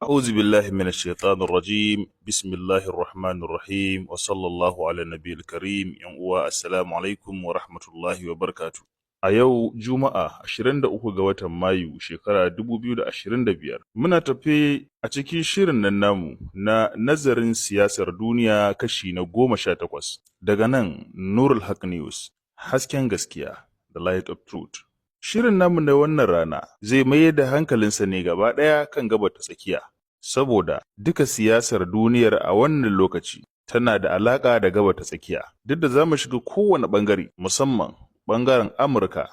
أعوذ بالله من الشيطان الرجيم، بسم الله الرحمن الرحيم، وصلى الله على النبي الكريم. Yan uwa، assalamu alaikum wa rahmatullahi wa barakatuh. A yau Juma'a 23 ga watan Mayu shekara 2025, muna tafe a cikin shirin nan namu na nazarin siyasar duniya kashi na 18 daga nan Nurul Haq News, hasken gaskiya, the light of truth. Shirin namu na wannan rana zai mayar da hankalinsa ne gaba ɗaya kan Gabar ta Tsakiya, saboda duka siyasar duniyar a wannan lokaci tana da alaƙa da Gabar ta Tsakiya. Duk da za mu shiga kowane ɓangare, musamman ɓangaren Amurka,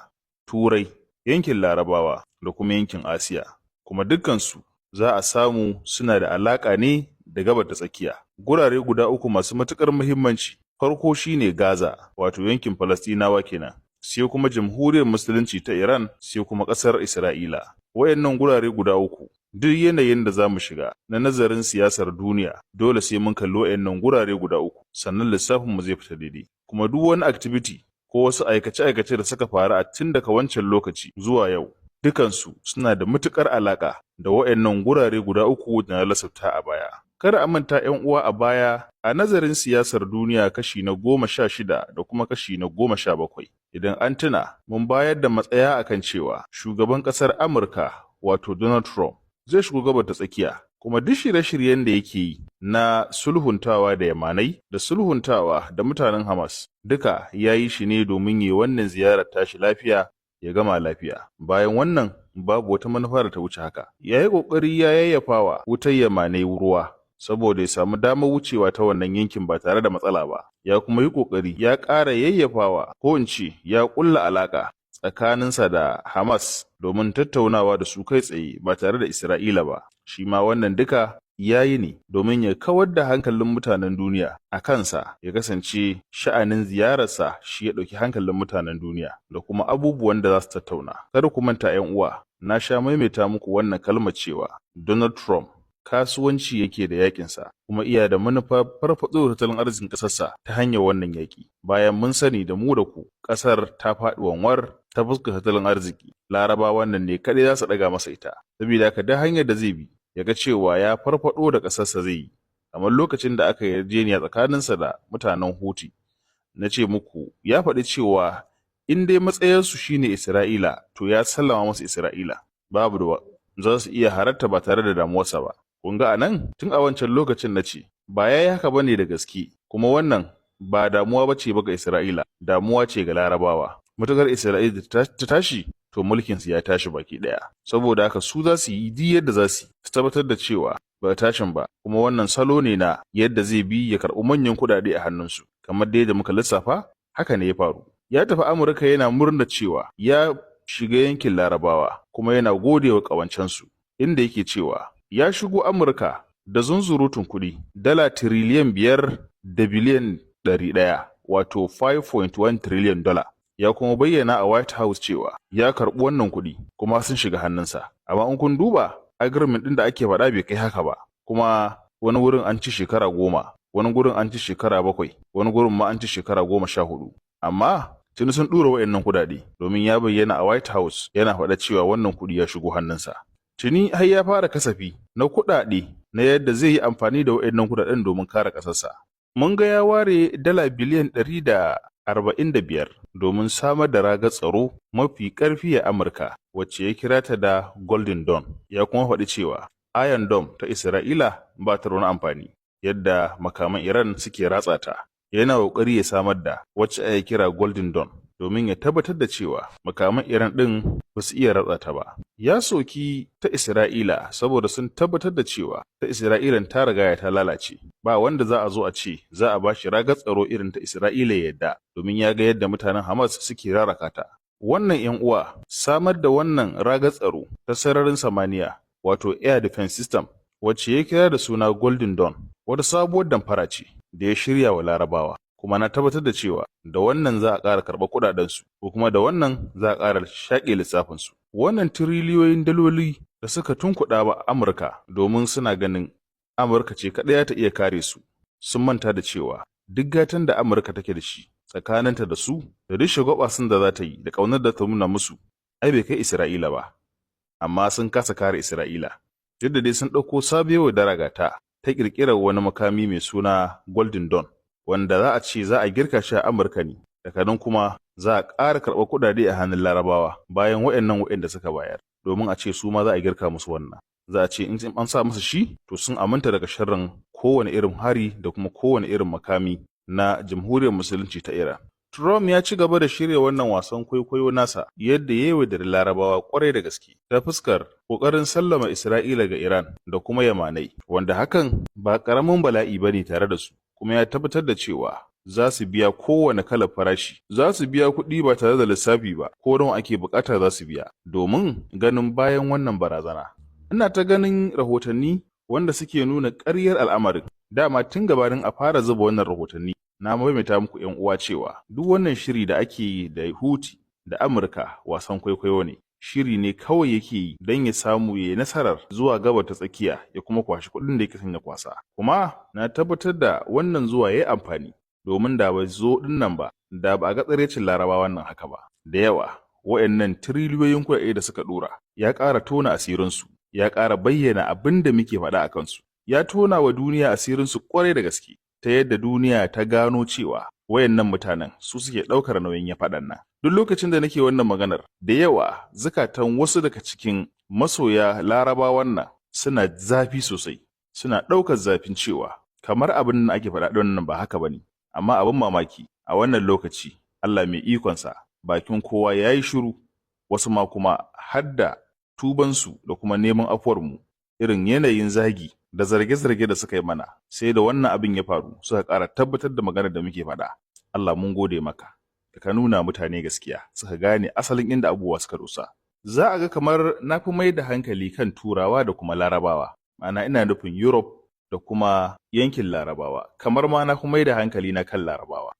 Turai, yankin Larabawa da kuma yankin Asiya, kuma dukkansu za a samu suna da alaƙa ne da Gabar ta Tsakiya. Gurare guda uku masu matuƙar muhimmanci. Farko shine Gaza, wato yankin Falastinawa kenan. Sai kuma Jamhuriyar Musulunci ta Iran, sai kuma ƙasar Isra'ila. Wayannan gurare guda uku, duk yanayin da za mu shiga na nazarin siyasar duniya, dole sai mun kalli wayannan gurare guda uku, sannan lissafin mu zai fita daidai. Kuma duk wani activity ko wasu aikace-aikace da suka faru a tun daga wancan lokaci zuwa yau, dukansu suna da matuƙar alaƙa da wayannan gurare guda uku da na lissafta a baya. Kada a manta, ‘yan uwa, a baya a nazarin siyasar duniya kashi na 16 da kuma kashi na 17. Idan an tuna, mun bayar da matsaya akan cewa shugaban ƙasar Amurka, wato Donald Trump, zai shigo Gabar ta Tsakiya, kuma duk shirye-shiryen da yake yi na sulhuntawa da Yamanai da sulhuntawa da mutanen Hamas, duka ya yi shi ne domin yi wannan ziyarar tashi lafiya, ya gama lafiya. Bayan wannan, babu wata manufa da ta wuce haka. Ya yi ƙoƙari ya yayyafawa wutar Yamanai ruwa saboda ya samu damar wucewa ta wannan yankin ba tare da matsala ba. Ya kuma yi ƙoƙari ya ƙara yayyafawa, ko in ce ya ƙulla alaƙa tsakaninsa da Hamas domin tattaunawa da su kai tsaye ba tare da Isra'ila ba. Shi ma wannan duka ya yi ne domin ya kawar da hankalin mutanen duniya a kansa, ya kasance sha'anin ziyararsa shi ya ɗauki hankalin mutanen duniya da kuma abubuwan da za su tattauna. Kada ku manta, 'yan uwa, na sha maimaita muku wannan kalmar cewa Donald Trump kasuwanci yake da yakinsa, kuma iya da manufa farfaɗo da tattalin arzikin ƙasarsa ta hanyar wannan yaƙi. Bayan mun sani da mu da ku, ƙasar ta faɗi wanwar ta fuskar tattalin arziki, Larabawan nan ne kaɗai za su ɗaga masa ita. Saboda haka, duk hanyar da zai bi ya ga cewa ya farfaɗo da ƙasarsa zai yi. Kamar lokacin da aka yarjejeniya tsakaninsa da mutanen Huti, na ce muku ya faɗi cewa in dai matsayarsu shine Isra'ila, to ya sallama masu Isra'ila, babu da za su iya hararta ba tare da damuwarsa ba. Kun ga anan tun a wancan lokacin na ce ba ya yi haka bane da gaske, kuma wannan ba damuwa ba ce ba ga Isra'ila, damuwa ce ga Larabawa. Matuƙar Isra'ila ta tashi, to mulkinsu ya tashi baki ɗaya. Saboda haka, su za su yi duk yadda za su su tabbatar da cewa ba tashin ba, kuma wannan salo ne na yadda zai bi ya karɓi manyan kuɗaɗe a hannunsu. Kamar dai da muka lissafa, haka ne ya faru. Ya tafi Amurka yana murna cewa ya shiga yankin Larabawa, kuma yana gode wa ƙawancensu, inda yake cewa ya shigo Amurka da zunzurutun kuɗi dala 5.1 tiriliyan, wato 5.1 trillion dollar. Ya kuma bayyana a White House cewa ya karɓi wannan kuɗi kuma sun shiga hannunsa. Amma in kun duba agreement ɗin da ake faɗa, bai kai haka ba. Kuma wani wurin an ci shekara 10, wani gurin an ci shekara 7, wani gurin ma an ci shekara 14. Amma tuni sun ɗura wa'annan kuɗaɗe, domin ya bayyana a White House yana faɗa cewa wannan kuɗi ya shigo hannunsa. Tuni har ya fara kasafi na kuɗaɗe na yadda zai yi amfani da wa'annan kuɗaɗen domin kare ƙasarsa. Mun ga ya ware dala biliyan 145 domin samar da ragar tsaro mafi ƙarfi a Amurka, wacce ya kira ta da Golden Dome. Ya kuma faɗi cewa Iron Dome ta Isra'ila ba ta da wani amfani, yadda makaman Iran suke ratsa ta. Yana ƙoƙari ya samar da wacce ake kira Golden Dome domin ya tabbatar da cewa makaman Iran ɗin ba su iya ratsa ta ba. Ya soki ta Isra'ila saboda sun tabbatar da cewa ta Isra'ilan ta riga ta lalace. Ba wanda za a zo a ce za a ba shi ragar tsaro irin ta Isra'ila ya yadda, domin ya ga yadda mutanen Hamas suke raraka ta. Wannan, 'yan uwa, samar da wannan ragar tsaro ta sararin samaniya, wato air defense system, wacce ya kira da suna Golden Dawn, wata sabuwar damfara ce da ya shirya wa Larabawa. Kuma na tabbatar da cewa da wannan za a ƙara karɓar kuɗaɗensu, ko kuma da wannan za a ƙara shaƙe lissafinsu. Wannan tiriliyoyin daloli da suka tunkuɗa wa Amurka domin suna ganin Amurka ce kaɗai ta iya kare su, sun manta da cewa duk gatan da Amurka take da shi tsakaninta da su, da duk shagwabasin da za ta yi da ƙaunar da ta nuna musu, ai bai kai Isra'ila ba. Amma sun kasa kare Isra'ila. Duk da dai sun ɗauko sabuwar daragata ta ƙirƙirar wani makami mai suna Golden Dawn, wanda za a ce za a girka shi a Amurka ne, daga nan kuma za a ƙara karɓar kuɗaɗe a hannun Larabawa bayan waɗannan waɗanda suka bayar, domin a ce su ma za a girka musu wannan. Za a ce in an sa musu shi, to sun aminta daga sharrin kowane irin hari da kuma kowane irin makami na Jamhuriyar Musulunci ta Iran. Trump ya ci gaba da shirya wannan wasan kwaikwayo nasa yadda ya yaudari Larabawa kwarai da gaske ta fuskar ƙoƙarin sallama Isra'ila ga Iran da kuma Yamanai, wanda hakan ba ƙaramin bala'i ba ne tare da su, kuma ya tabbatar da cewa za su biya kowane kalar farashi, za su biya kuɗi ba tare da lissafi ba, ko nawa ake buƙata za su biya, domin ganin bayan wannan barazana. Ina ta ganin rahotanni wanda suke nuna ƙaryar al'amarin. Dama tun gabanin a fara zuba wannan rahotanni, na maimaita muku, 'yan uwa, cewa duk wannan shiri da ake yi da Huti da Amurka wasan kwaikwayo ne. Shiri ne kawai yake yi don ya samu ya yi nasarar zuwa Gabar ta Tsakiya ya kuma kwashi kuɗin da yake son ya kwasa. Kuma na tabbatar da wannan zuwa ya yi amfani, domin da ba zo ɗin nan ba, da ba a ga tsirecin Larabawan nan haka ba. Da yawa, wa'annan tiriliyoyin kuɗaɗe da suka ɗora ya ƙara tona asirinsu, ya ƙara bayyana abin da muke faɗa a kansu. Ya tona wa duniya asirinsu ƙwarai da gaske, ta yadda duniya ta gano cewa wayannan mutanen su suke ɗaukar nauyin ya faɗan nan. Duk lokacin da nake wannan maganar, da yawa zukatan wasu daga cikin masoya Larabawan nan suna zafi sosai, suna ɗaukar zafin cewa kamar abin da ake faɗa ɗin nan ba haka ba ne. Amma abin mamaki, a wannan lokaci Allah mai ikonsa, bakin kowa ya yi shiru, wasu ma kuma har da tubansu da kuma neman afuwarmu irin yanayin zagi da zarge-zarge da suka yi mana, sai da wannan abin ya faru suka ƙara tabbatar da maganar da muke faɗa. Allah, mun gode maka da ka nuna mutane gaskiya suka gane asalin inda abubuwa suka dosa. Za a ga kamar na fi mai da hankali kan Turawa da kuma Larabawa, ma'ana ina nufin Europe da kuma yankin Larabawa, kamar ma na fi mai da hankali na kan Larabawa.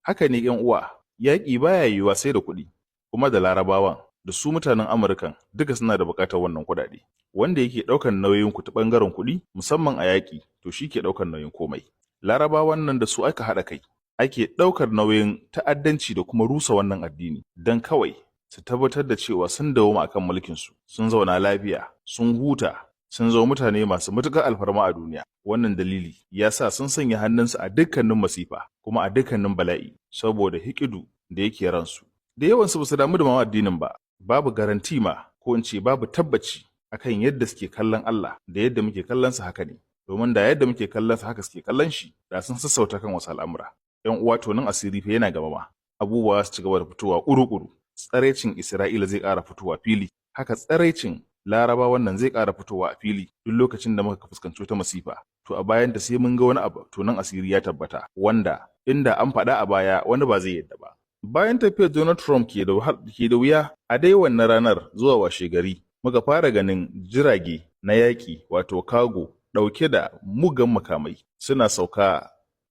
Haka ne, 'yan uwa, yaƙi baya yiwuwa sai da kuɗi, kuma da Larabawan da su mutanen Amurkan duka suna da buƙatar wannan kuɗaɗe. Wanda yake ɗaukar nauyin ku ta ɓangaren kuɗi, musamman a yaƙi, to shi ke ɗaukar nauyin komai. Larabawan nan da su aka haɗa kai ake ɗaukar nauyin ta'addanci da kuma rusa wannan addini, don kawai su tabbatar da cewa sun dawoma akan mulkinsu, sun zauna lafiya, sun huta, sun zama mutane masu matuƙar alfarma a duniya. Wannan dalili ya sa sun sanya hannunsu a dukkanin masifa kuma a dukkanin bala'i, saboda hikidu da yake ransu. Da yawansu ba su damu da ma addinin ba, babu garanti ma, ko in ce babu tabbaci akan yadda suke kallon Allah da yadda muke kallon sa haka ne, domin da yadda muke kallon sa haka suke kallon shi, da sun sassauta kan wasu al'amura. 'Yan uwa, to nan asiri fa yana gaba ma, abubuwa su ci gaba da fitowa ƙuru-ƙuru. Tsaraicin Isra'ila zai ƙara fitowa fili, haka tsaraicin Laraba wannan zai ƙara fitowa a fili. Duk lokacin da muka fuskanci wata masifa, to a bayan ta sai mun ga wani abu, to nan asiri ya tabbata, wanda inda an faɗa a baya wani ba zai yadda ba. Bayan tafiyar Donald Trump ke da wuya a dai wannan ranar zuwa washe gari, muka fara ganin jirage na yaƙi, wato cargo, ɗauke da mugan makamai suna sauka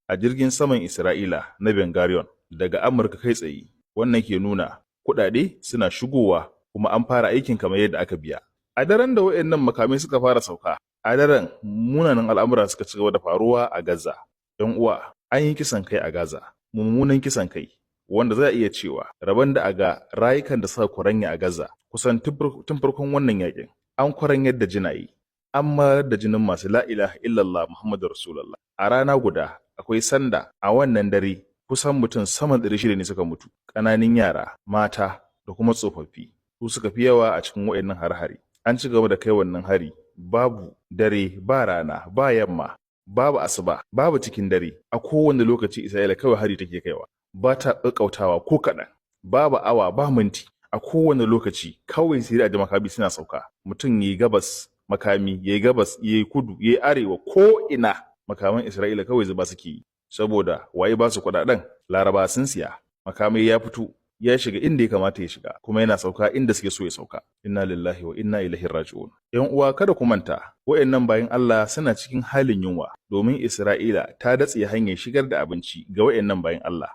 a jirgin saman Isra'ila na Ben Gurion daga Amurka kai tsaye. Wannan ke nuna kuɗaɗe suna shigowa kuma an fara aikin kamar yadda aka biya. A daren da waɗannan makamai suka fara sauka, a daren munanan al'amura suka ci gaba da faruwa a Gaza. 'Yan uwa, an yi kisan kai a Gaza, mummunan kisan kai, wanda za a iya cewa rabon da a ga rayukan da suka kwaranya a Gaza kusan tun farkon wannan yakin. An kwaranyar da jinaye, an mayar da jinin masu la ilaha illallah Muhammadu Rasulullah. A rana guda, akwai sanda a wannan dare kusan mutum saman 600 ne suka mutu, ƙananan yara, mata da kuma tsofaffi. Su suka fi yawa a cikin waɗannan hare-hare. An ci gaba da kai wannan hari, babu dare ba rana ba yamma, babu asuba babu cikin dare, a kowane lokaci Isra'ila kawai hari take kaiwa, ba ta ƙaƙƙautawa ko kaɗan, babu awa ba minti, a kowane lokaci kawai sai a ji makami suna sauka. Mutum yayi gabas makami, yayi gabas, yayi kudu, yayi arewa, ko ina makaman Isra'ila kawai zuba suke yi. Saboda waye ba su kuɗaɗen? Laraba sun siya makamai, ya fito ya shiga inda ya kamata ya shiga, kuma yana sauka inda suke so ya sauka. Inna lillahi wa inna ilaihi raji'un. 'Yan uwa, kada ku manta, wayannan bayin Allah suna cikin halin yunwa, domin Isra'ila ta datse hanyar shigar da abinci ga wayannan bayin Allah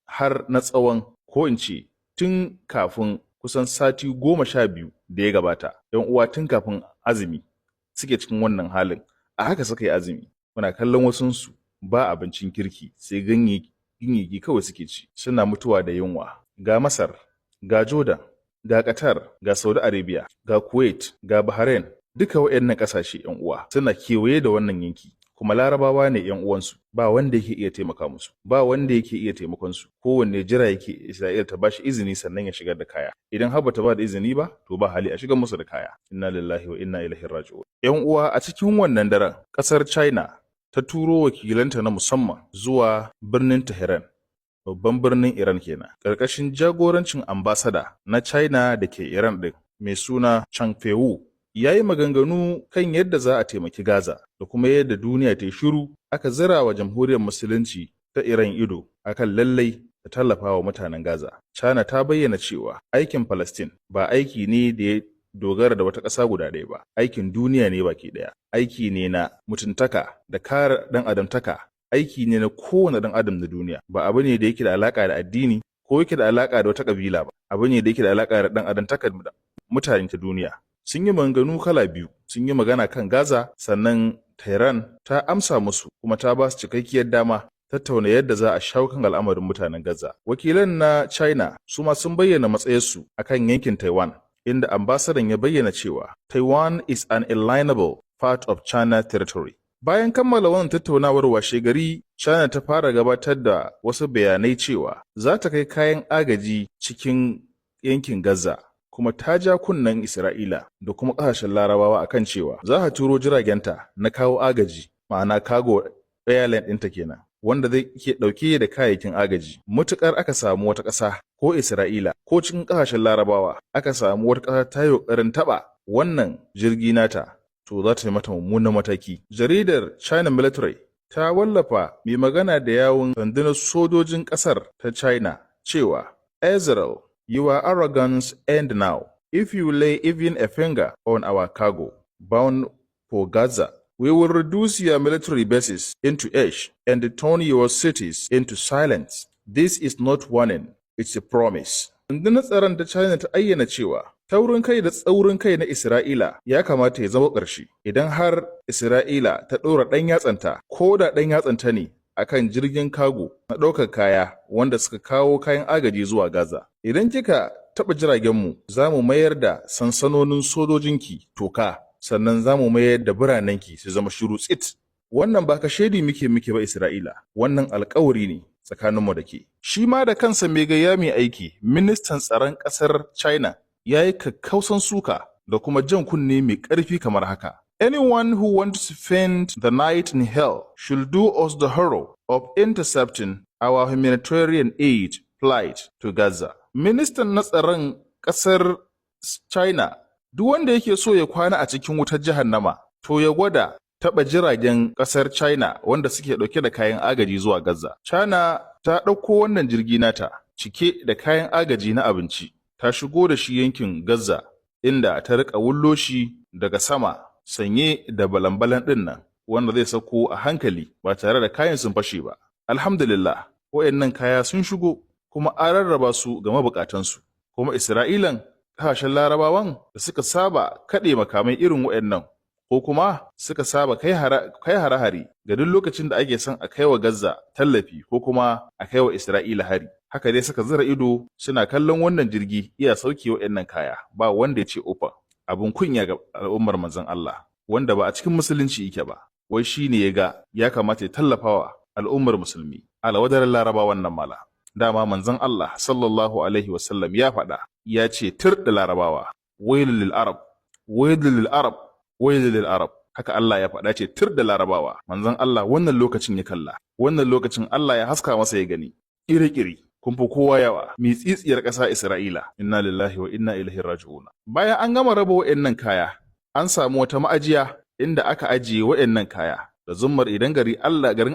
har na tsawon, ko in ce tun kafin kusan sati 12 da ya gabata. 'Yan uwa, tun kafin azumi suke cikin wannan halin, a haka suka yi azumi. Muna kallon wasunsu ba abincin kirki, sai ganyayyaki kawai suke ci, suna mutuwa da yunwa. Ga Masar, ga Jordan, ga Qatar, ga Saudi Arabia, ga Kuwait, ga Bahrain. Duka waɗannan ƙasashe 'yan uwa suna kewaye da wannan yanki, kuma Larabawa ne 'yan uwansu. Ba wanda yake iya taimaka musu, ba wanda yake iya taimakon su. Kowanne jira yake Isra'ila ta bashi izini sannan ya shigar da kaya. Idan har bata ba da izini ba, to ba hali a shigar musu da kaya. Inna lillahi wa inna ilaihi raji'un. 'Yan uwa, a cikin wannan daren ƙasar China ta turo wakilanta na musamman zuwa birnin Tehran, babban birnin Iran kenan, ƙarƙashin jagorancin ambasada na China da ke Iran ɗin mai suna Chang Feiwu. Ya yi maganganu kan yadda za a taimaki Gaza da kuma yadda duniya ta yi shiru aka zira wa Jamhuriyar Musulunci ta Iran ido akan lallai ta tallafa wa mutanen Gaza. China ta bayyana cewa aikin Palestine ba aiki ne da ya dogara da wata ƙasa guda ɗaya ba, aikin duniya ne baki ɗaya, aiki ne na mutuntaka da kare ɗan adamtaka, aiki ne na kowane ɗan adam na duniya, ba abu ne da yake da alaƙa da addini ko yake da alaƙa da wata ƙabila ba, abu ne da yake da alaƙa da ɗan adamtaka mutane ta duniya. Sun yi maganganu kala biyu, sun yi magana kan Gaza, sannan Tehran ta amsa musu kuma ta ba su cikakkiyar dama tattauna yadda za a shawo kan al'amarin mutanen Gaza. Wakilan na China su ma sun bayyana matsayarsu akan yankin Taiwan, inda ambasadan ya bayyana cewa Taiwan is an inalienable part of China territory. Bayan kammala wannan tattaunawar, washe gari China ta fara gabatar da wasu bayanai cewa za ta kai kayan agaji cikin yankin Gaza, kuma ta ja kunnen Isra'ila da kuma ƙasashen Larabawa akan cewa za a turo jiragenta na kawo agaji, ma'ana cargo airline ɗinta kenan, wanda zai ke ɗauke da kayayyakin agaji. Mutuƙar aka samu wata ƙasa ko Isra'ila ko cikin ƙasashen Larabawa aka samu wata ƙasa ta yi ƙoƙarin taɓa wannan jirgi nata, to za ta yi mata mummunan mataki. Jaridar China Military ta wallafa mai magana da yawun rundunar sojojin ƙasar ta China cewa, "Israel, your arrogance end now. If you lay even a finger on our cargo bound for Gaza, we will reduce your military bases into ash and turn your cities into silence. This is not warning, it's a promise." Rundunar tsaron ta China ta ayyana cewa taurin kai da tsaurin kai na Isra'ila ya kamata ya zama ƙarshe. Idan har Isra'ila ta ɗora ɗan yatsanta, ko da ɗan yatsanta ne, akan jirgin cargo na ɗaukar kaya wanda suka kawo kayan agaji zuwa Gaza, idan kika taɓa jiragenmu, za mu mayar da sansanonin sojojinki toka, sannan za mu mayar da biranenki su zama shiru tsit. Wannan ba kashedi muke miki ba, Isra'ila, wannan alkawari ne tsakaninmu da ke. Shi ma da kansa mai gayya mai aiki, ministan tsaron ƙasar China, ya yi kakkausan suka da kuma jan kunne mai ƙarfi kamar haka: "Anyone who wants to spend the night in hell should do us the horror of intercepting our humanitarian aid flight to Gaza." Ministan na tsaron ƙasar China, duk wanda yake so ya kwana a cikin wutar jahannama, to ya gwada taɓa jiragen ƙasar China wanda suke ɗauke da kayan agaji zuwa Gaza. China ta ɗauko wannan jirgi nata cike da kayan agaji na abinci, ta shigo da shi yankin Gaza, inda ta riƙa wullo shi daga sama sanye da balan-balan ɗin nan wanda zai sauko a hankali ba tare da kayan sun fashe ba. Alhamdulillah, wayannan kaya sun shigo kuma an rarraba su ga mabukatansu. Kuma Isra'ilan, ƙasashen Larabawan da suka saba kaɗe makamai irin wayannan ko kuma suka saba kai hare-hare ga duk lokacin da ake son a kai wa Gaza tallafi ko kuma a kai wa Isra'ila hari, haka dai suka zira ido suna kallon wannan jirgi iya sauke wayannan kaya, ba wanda ya ce uffan. Abin kunya ga al'ummar manzon Allah, wanda ba a cikin musulunci yake ba, wai shi ne ya ga ya kamata ya tallafawa al'ummar musulmi. Alawadarar Laraba wannan mala. Dama manzon Allah sallallahu alaihi wasallam ya faɗa, ya ce tir da Larabawa, wailul lil arab, wailul lil arab, wailul lil arab. Haka Allah ya faɗa, ce tir da Larabawa. Manzon Allah wannan lokacin ya kalla, wannan lokacin Allah ya haska masa ya gani iri-iri, kun fi kowa yawa, mitsitsiyar ƙasa Isra'ila. Inna lillahi wa inna ilaihi raji'un. Bayan an gama raba wa'annan kaya, an samu wata ma'ajiya inda aka ajiye wa'annan kaya da zummar idan garin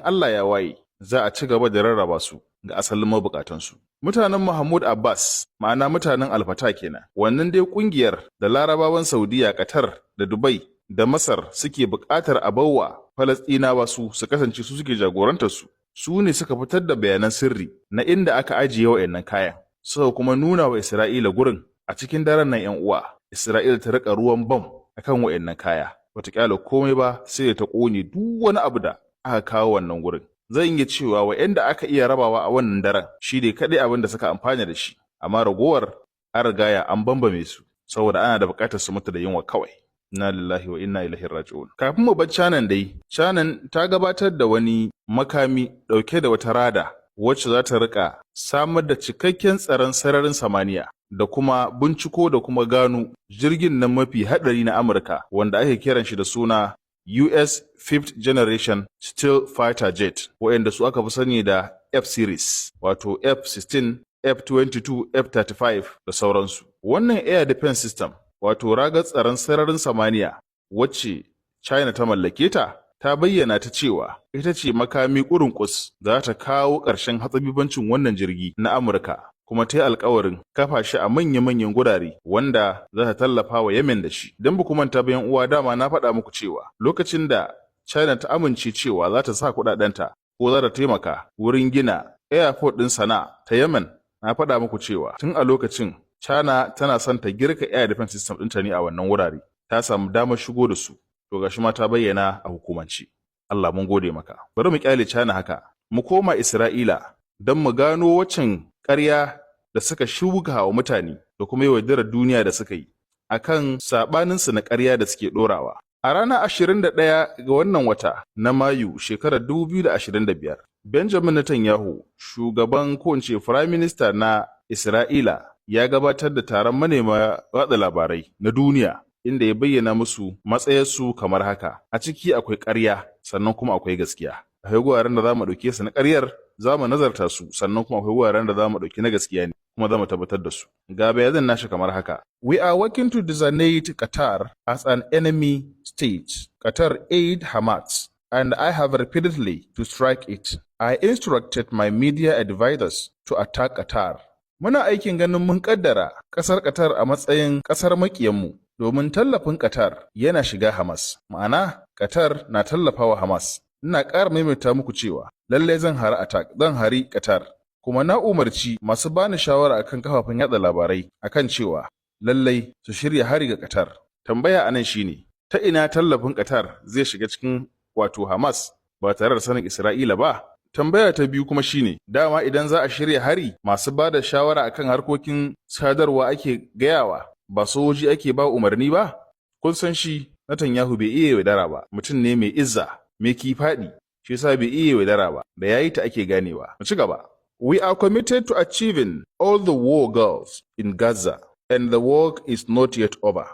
Allah ya waye, za a ci gaba da rarraba su ga asalin mabukatansu. Mutanen Mahmud Abbas, ma'ana mutanen Alfata kenan, wannan dai kungiyar da Larabawan Saudiya, Qatar da Dubai da Masar suke buƙatar a bawa Falastinawa su su kasance su suke jagorantar su. Su ne suka fitar da bayanan sirri na inda aka ajiye wa'annan kayan, suka kuma nuna wa Isra'ila gurin a cikin daren nan. 'Yan uwa, Isra'ila ta rika ruwan bam akan wa'annan kaya, bata kyale komai ba sai ta ƙone duk wani abu da aka kawo wannan gurin. Zan iya cewa wa'anda aka iya rabawa a wannan daren shi ne kaɗai abin da suka amfana da shi, amma ragowar an rigaya an bambame su saboda ana da buƙatar su mutu da yunwa kawai. Inna lillahi wa inna ilaihi raji'un. Kafin mu bar Chanan dai, Chanan ta gabatar da wani makami dauke da wata radar wacce za ta rika samar da cikakken tsaron sararin samaniya da kuma binciko da kuma gano jirgin nan mafi hadari na Amurka wanda ake kiran shi da suna US 5th Generation Stealth Fighter Jet, waɗanda su aka fi sani da F-Series, wato F-16, F-22, F-35 da sauransu. Wannan Air Defense System, wato ragar tsaron sararin samaniya wacce China ta mallake ta, ta bayyana ta cewa ita ce makami ƙurunƙus za ta kawo ƙarshen hatsabibancin wannan jirgi na Amurka, kuma ta yi alkawarin kafa shi a manya-manyan gurare wanda za ta tallafa wa Yemen da shi. Don ba ku manta ba, uwa, dama na faɗa muku cewa lokacin da China ta amince cewa za ta sa kuɗaɗenta ko za ta taimaka wurin gina airport ɗin Sana'a ta Yemen, na faɗa muku cewa tun a lokacin China tana son ta girka air defense system ɗinta ne a wannan wurare. Ta samu damar shigo da su. To, gashi ma ta bayyana a hukumance. Allah mun gode maka. Bari mu kyale China haka. Mu koma Isra'ila don mu gano waccan ƙarya da suka shuka wa mutane da kuma yaudarar duniya da suka yi akan saɓaninsu na ƙarya da suke ɗorawa. A ranar 21 ga wannan wata na Mayu shekarar 2025, Benjamin Netanyahu, shugaban, ko in ce Prime Minister na Isra'ila, ya gabatar da taron manema watsa labarai na duniya inda ya bayyana musu matsayarsu kamar haka. A ciki akwai ƙarya, sannan kuma akwai gaskiya. Akwai guraren da za mu ɗauke su na ƙaryar, za mu nazarta su, sannan kuma akwai wuraren da za mu ɗauki na gaskiya ne, kuma za mu tabbatar da su. Ga bayanan nashi kamar haka. We are working to designate Qatar as an enemy state. Qatar aid Hamas, and I have repeatedly to strike it. I instructed my media advisors to attack Qatar. Muna aikin ganin mun kaddara ƙasar Qatar a matsayin ƙasar maƙiyanmu domin tallafin Qatar yana shiga Hamas. Ma'ana, Qatar na tallafawa Hamas. Ina ƙara maimaita muku cewa lallai zan hari attack, zan hari Qatar. Kuma na umarci masu bani shawara akan kafafen yatsa labarai akan cewa lallai su shirya hari ga Qatar. Tambaya anan shine, ta ina tallafin Qatar zai shiga cikin wato Hamas ba tare da sanin Isra'ila ba? Tambaya ta biyu kuma shine, dama idan za a shirya hari, masu ba da shawara akan harkokin sadarwa ake gayawa, ba sojoji ake ba umarni ba? Kun san shi Netanyahu bai iya yaudara ba, mutum ne mai izza, mai kifaɗi, shi yasa bai iya yaudara ba, da yayi ta ake ganewa. Mu ci gaba. We are committed to achieving all the war goals in Gaza, and the work is not yet over.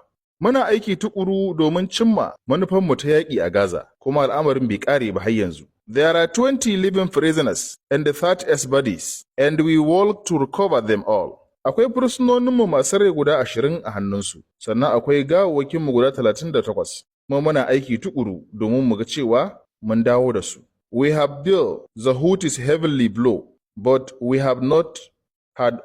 Muna aiki tukuru domin cimma manufanmu ta yaƙi a Gaza, kuma al'amarin bai ƙare ba har yanzu. There are 20 living prisoners and the 30 bodies, and we work to recover them all. Akwai fursunoninmu masu rai guda 20 a hannunsu, sannan akwai gawawwakinmu guda 38, kuma muna aiki tukuru domin mu ga cewa mun dawo da su. We have dealt the Houthis heavily blow, but we have not had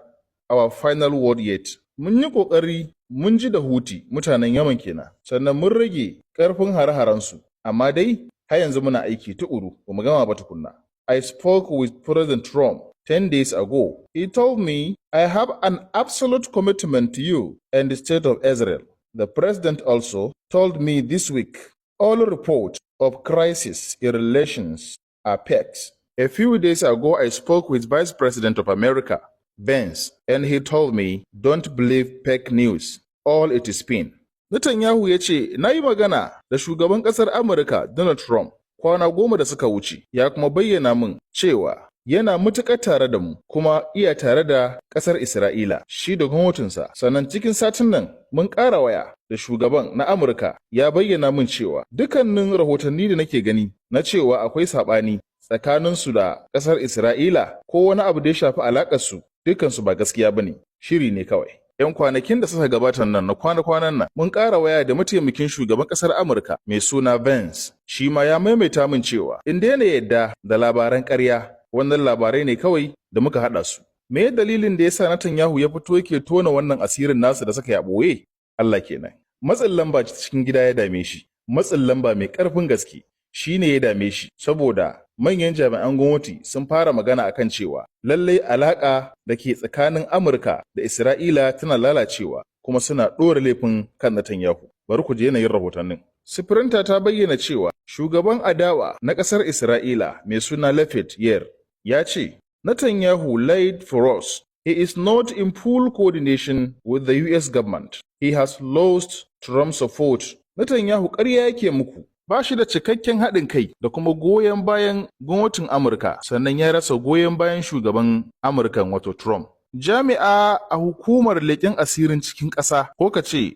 our final word yet. Mun yi ƙoƙari mun ji da Houthi, mutanen Yaman kenan, sannan mun rage ƙarfin hare-harensu, amma dai har yanzu muna aiki tukuru, ba mu gama ba tukunna. I spoke with President Trump 10 days ago. He told me, "I have an absolute commitment to you and the state of Israel." The president also told me this week, all reports of crisis in relations are fakes. A few days ago, I spoke with Vice President of America, Vance, and he told me, "Don't believe fake news. All it is spin." Netanyahu ya ce, "Na yi magana da shugaban ƙasar Amurka Donald Trump kwana 10 da suka wuce, ya kuma bayyana min cewa yana matuƙar tare da mu kuma iya tare da ƙasar Isra'ila, shi da gwamnatinsa. Sannan cikin satin nan mun ƙara waya da shugaban na Amurka, ya bayyana min cewa dukkanin rahotanni da nake gani na cewa akwai saɓani tsakaninsu da ƙasar Isra'ila ko wani abu da ya shafi alaƙarsu, dukansu ba gaskiya bane, shiri ne kawai. 'Yan kwanakin da suka gabata nan na kwana-kwanan nan mun ƙara waya da mataimakin shugaban ƙasar Amurka mai suna Vance, shi ma ya maimaita min cewa in daina yadda da labaran ƙarya, wannan labarai ne kawai da muka haɗa su." Me dalilin da yasa Netanyahu ya fito yake tona wannan asirin nasu da suka yi a ɓoye? Allah kenan. Matsin lamba cikin gida ya dame shi, matsin lamba mai ƙarfin gaske shi ne ya dame shi, saboda manyan jami'an gwamnati sun fara magana akan cewa lallai alaƙa da ke tsakanin Amurka da Isra'ila tana lalacewa, kuma suna ɗora laifin kan Netanyahu. Bari ku je yanayin rahotannin. Sprinter ta bayyana cewa shugaban adawa na ƙasar Isra'ila mai suna Lapid Yair ya ce, "Netanyahu lied for us. He is not in full coordination with the US government. He has lost Trump's support Netanyahu ƙarya yake muku, ba shi da cikakken haɗin kai da kuma goyon bayan gwamnatin Amurka, sannan ya rasa goyon bayan shugaban Amurkan, wato Trump. Jami'a a hukumar leƙen asirin cikin ƙasa, ko ka ce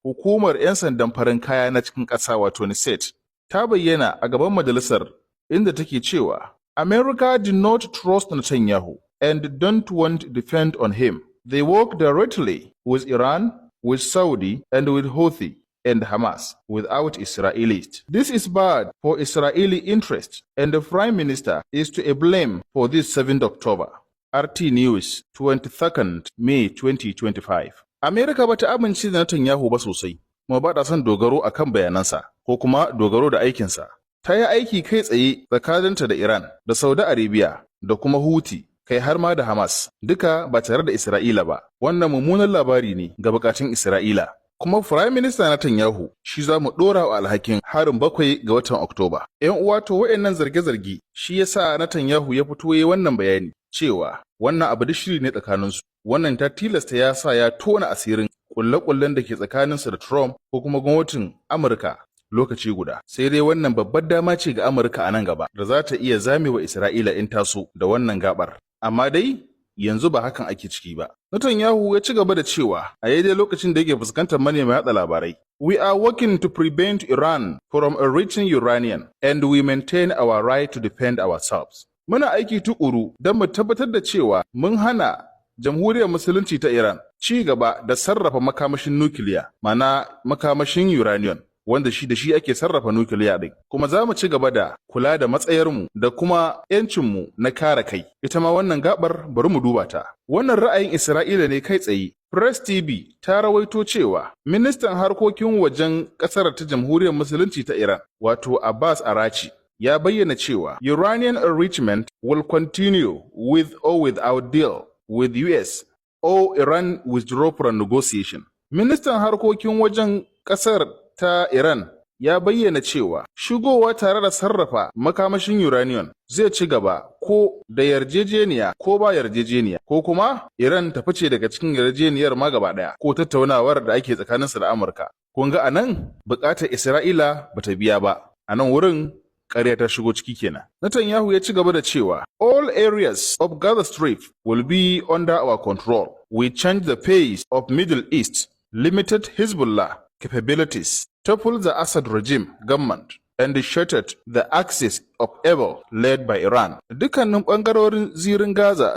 hukumar 'yan sandan farin kaya na cikin ƙasa, wato NSA, ta bayyana a gaban majalisar inda take cewa America did not trust Netanyahu and don't want to depend on him. They work directly with Iran, with Saudi, and with Houthi and Hamas without Israelis. This is bad for Israeli interest, and the Prime Minister is to blame for this 7th October. RT News, 22nd May 2025. Amerika ba ta amince da Netanyahu ba sosai, kuma ba ta son dogaro a kan bayanansa ko kuma dogaro da aikinsa. Ta yi aiki kai tsaye tsakaninta da Iran da Saudi Arabia da kuma Houthi, kai har ma da Hamas, duka ba tare da Isra'ila ba. Wannan mummunan labari ne ga bukatun Isra'ila. Kuma Firayim Minista Netanyahu shi za mu ɗora wa alhakin harin 7 ga watan Oktoba. ‘Yan uwa, to wa'annan zarge-zarge shi ya sa Netanyahu ya fito ya yi wannan bayani cewa wannan abu da shiri ne tsakaninsu. Wannan ta tilasta ya sa ya tona asirin kulle-kullen da ke tsakaninsu da Trump ko kuma gwamnatin Amurka lokaci guda. Sai dai wannan babbar dama ce ga Amurka a nan gaba da za ta iya zamewa Isra'ila in taso da wannan gabar. Amma dai yanzu ba hakan ake ciki ba. Netanyahu ya ci gaba da cewa a daidai lokacin da yake fuskantar manema yaɗa labarai, "We are working to prevent Iran from enriching uranium and we maintain our right to defend ourselves." Muna aiki tukuru don mu tabbatar da cewa mun hana Jamhuriyar Musulunci ta Iran ci gaba da sarrafa makamashin nukiliya, mana makamashin uranium, wanda shi da shi ake sarrafa nukiliya ɗin. Kuma za mu ci gaba da kula da matsayarmu da kuma 'yancinmu na kare kai. Ita ma wannan gabar bari mu duba ta. Wannan ra'ayin Isra'ila ne kai tsaye. Press TV ta rawaito cewa ministan harkokin wajen ƙasar ta Jamhuriyar Musulunci ta Iran, wato Abbas Araghchi, ya bayyana cewa uranium enrichment will continue with or without deal with US or Iran withdraw from negotiation. Ministan harkokin wajen ƙasar ta Iran ya bayyana cewa shigowa tare da sarrafa makamashin uranium zai ci gaba ko da yarjejeniya ko ba yarjejeniya, ko kuma Iran ta fice daga cikin yarjejeniyar ma gaba ɗaya ko tattaunawar da ake tsakaninsu da Amurka. Kun ga anan buƙatar Isra'ila bata biya ba. A nan wurin ƙarya ta shigo ciki kenan. Netanyahu ya ci gaba da cewa all areas of Gaza Strip will be under our control. We change the pace of Middle East, limited Hezbollah capabilities, toppled the Assad regime government, and shattered the axis of evil led by Iran. Dukkanin ɓangarorin Zirin Gaza